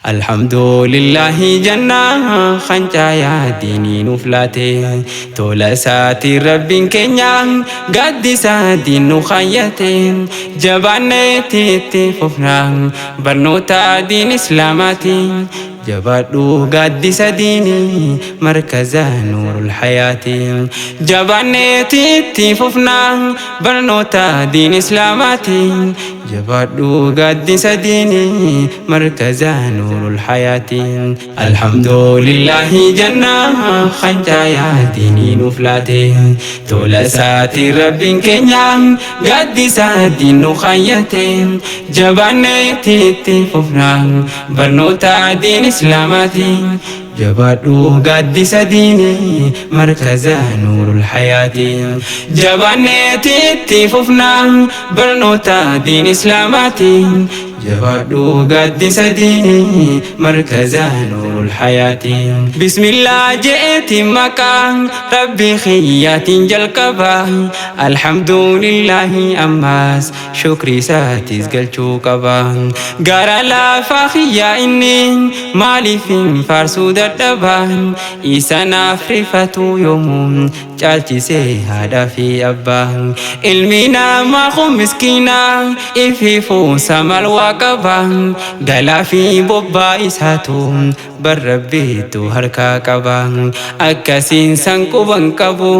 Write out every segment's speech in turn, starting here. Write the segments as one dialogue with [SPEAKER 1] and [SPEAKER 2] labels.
[SPEAKER 1] Alhamdulillahi jannaa hancaayaa diinii nuuf laate tola isaatiin rabbiin keenya gaaddisa diin nu kaayyate jabaanneetti itti fufna barnoota diin islaamaati. Jabaadhu gaaddisa diinii markaza nuurul hayaati. Jabaanneetti itti fufna barnoota diin islaamaati. Jabaadhu gaaddisa diinii markaza nuurul hayaati. Alhamdulillahi jannaa hancaayaa diinii nuuf laate tola isaatiin rabbiin keenya gaaddisa diin nu kaayyate jabaanneetti itti fufna barnoota diin islaamaati. Jabaadhu gaaddisa diinii markaza nuurul hayaati. Jabaanneetti itti fufna barnoota diin islaamaati. Jabaadhu gaaddisa diinii markaza nuurul hayaati. Bismillah je'eeti maqaa rabbii kiyyaatiin jalqaba. Alhamdulillahi ammas shukri isaatis galchuu qaba. Gara laafaa kiyyaa inni maaliif hin faarsuu dadhaba? Isa naaf rifatu yoomuu caalchisee haadhaa fi abbaa. Ilmi namaa kun miskiina ifiifuu samal waa qaba. Galaa fi bobbaa isaatu barrabbiitu harkaa qaba. Akkasiin san quban qabu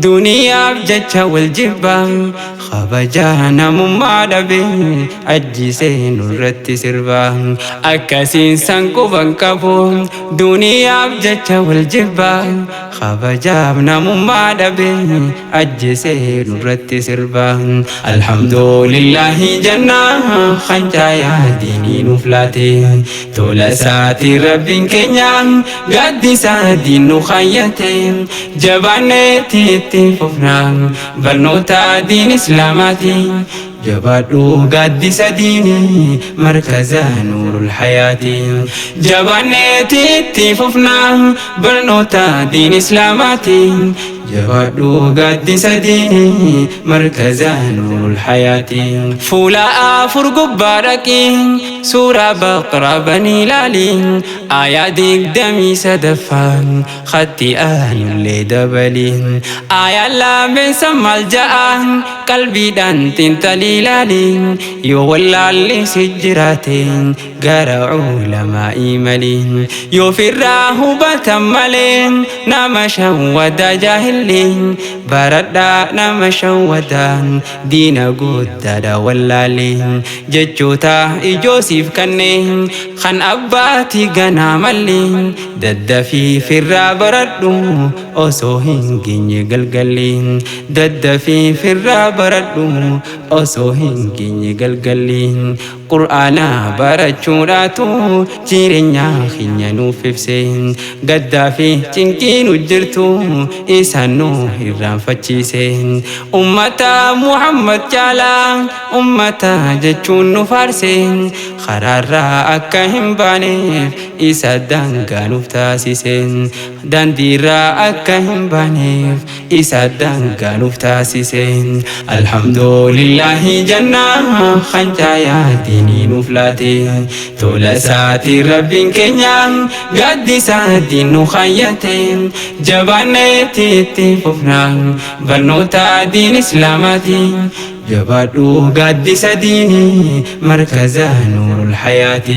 [SPEAKER 1] duniyaaf jecha wal jibba. Kabajaa namummaa dhabe ajjisee nurratti sirba. Akkasiin san quban qabu duniyaaf jecha wal jibba. Kabajaaf namummaa dhabe ajjisee nurratti sirba. Alhamdulillahi jannaa hancaayaa diinii nuuf laate tola isaatiin rabbiin keenya gaaddisa diin nu kaayyate jabaanneetti itti fufna barnoota diin islaamaati. Jabaadhu gaaddisa diinii markaza nuurul hayaati. Jabaanneetti itti fufna barnoota diin islaamaati. Jabaadhu gaaddisa diinii markaza nuurul hayaati. Fuula afur gubbaa dhaqii suuraa baqraa banii ilaali. Aayaa 23ffaan khatti aanullee dabali. Aayaa lameensa maal ja'a qalbiidhaan xiinxalii ilaali. Yoo wallaalli si jiraate gara ulamaa'ii mali. Yoo firraa hubatan malee nama shawwada jaahilli. Baradhaa nama shawwada diina guddaadha wallaali. Jechoota ijoo siif kanneen kan abbaati ganaa malli. Daddafii firraa baradhu osoo hin geenye galgalli. Daddafii firraa baradhu osoo hin geenye galgalli. Qur'aana barachuudhaatu jireenya keenya nuuf ibse. Gaddaa fi cinqii nu jirtu isaan nu irraanfachiise. Ummata Muhammad caalaa ummata jechuun nu faarse. Karaarraa akka hin baaneef isa daangaa nuuf taasise. Daandiirraa akka hin baaneef isa daangaa nuuf taasise. Alhamdulillahi jannaa hancaayaa diinii nuuf laate tola isaatiin rabbiin keenya gaaddisa diin nu kaayyate jabaanneetti itti fufna barnoota diin islaamaati. Jabaadhu gaaddisa diinii markaza nuurul hayaati.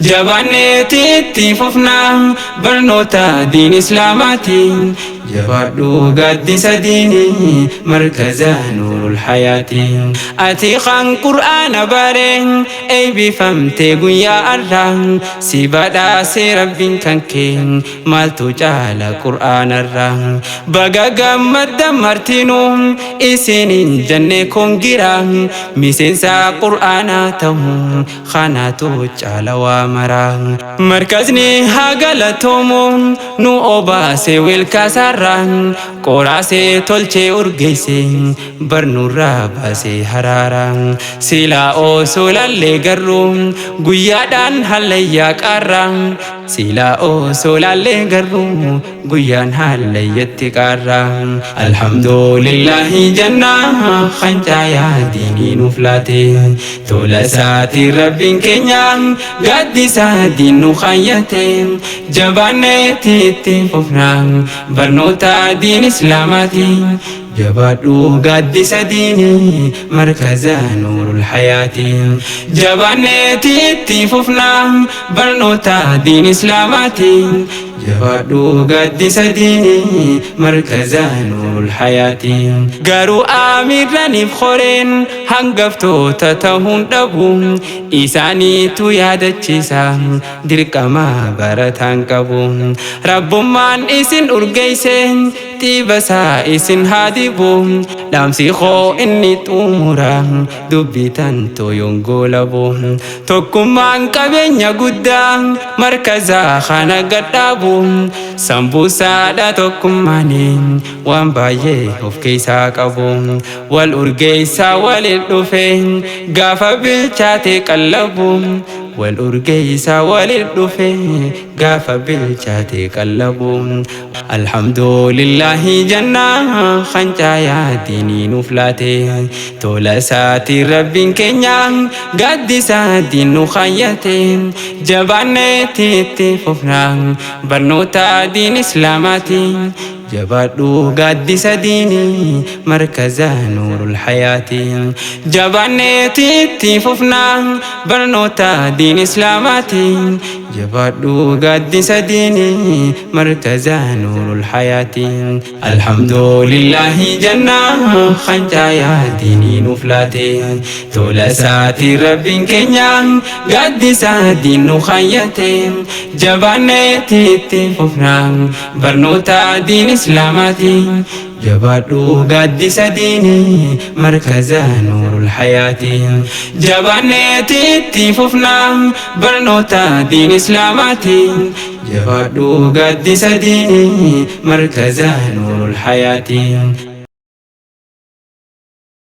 [SPEAKER 1] Jabaanneetti itti fufna barnoota diin islaamaati. Jabaadhu gaaddisa diinii markaza nuurul hayaati. Ati kan qur'aana bareen eebbifamte guyyaa har'aa si badhaase rabbiin kan kee maaltu caala qur'aanarraa. Baga gammadda martinuu isiniin jenne kongira miseensa qur'aanaa ta'uu kanaatu caala waa mara. Markazni haa galatoomu nu obaase wilkaasarraa qoraasee tolchee urgeesse barnurraa baasee haraara. Silaa osoo lallee garuu guyyaadhaan hallayyaa qaarraa. Silaa osoo laallee garuu guyyaan hallayyatti qaarra. Alhamdulillahi jannaa hancaayaa diinii nuuf laate. Tola isaatiin Rabbiin keenya gaaddisa diin nu kaayyate. Jabaanneetti itti fufna barnoota diin Islaamaati. Jabaadhu gaaddisa diinii markaza Nuurul Hayaati. Jabaanneetti itti fufna barnoota diin Islaamaati. Jabaadhu gaaddisa diinii markaza Nuurul Hayaati. Garuu aamirraniif horeen hangaftoota ta'uun dhabu, isaaniitu yaadachiisa dirqama barataan qabu. Rabbummaan isin urgeesse xiibasaa isin haa dibu. Dhaamsi koo inni xumura dubbitan tooyoon goolabu. Tokkummaan qabeenya guddaa markazaa kana gadhaabu. Sambuusaadha tokkummaanii waan baay'ee of keessaa qabu. Wal urgeessaa waliin dhufe gaafa bilchaate qallabu. Wal urgeessaa waliin dhufe gaafa bilchaate qallabu. Alhamdulillahi jannaa hancaayaa diinii nuuf laate. Tola isaatiin Rabbiin keenya gaaddisa diin nu kaayyate. Jabaanneetti itti fufna barnoota diin Islaamaati. Jabaadhu gaaddisa diinii markaza Nuurul Hayaati. Jabaanneetti itti fufna barnoota diin Islaamaati. Jabaadhu gaaddisa diinii markaza Nuurul Hayaati. Alhamdulillahi jannaa hancaayaa diinii nuuf laate. Tola isaatiin Rabbiin keenya gaaddisa diin nu kaayyate. Jabaanneetti itti fufna barnoota diin Islaamaati. Jabaadhu gaaddisa diinii markaza Nuurul Hayaati. Jabaanneetti itti fufna barnoota diin Islaamaati. Jabaadhu gaaddisa diinii markaza Nuurul Hayaati.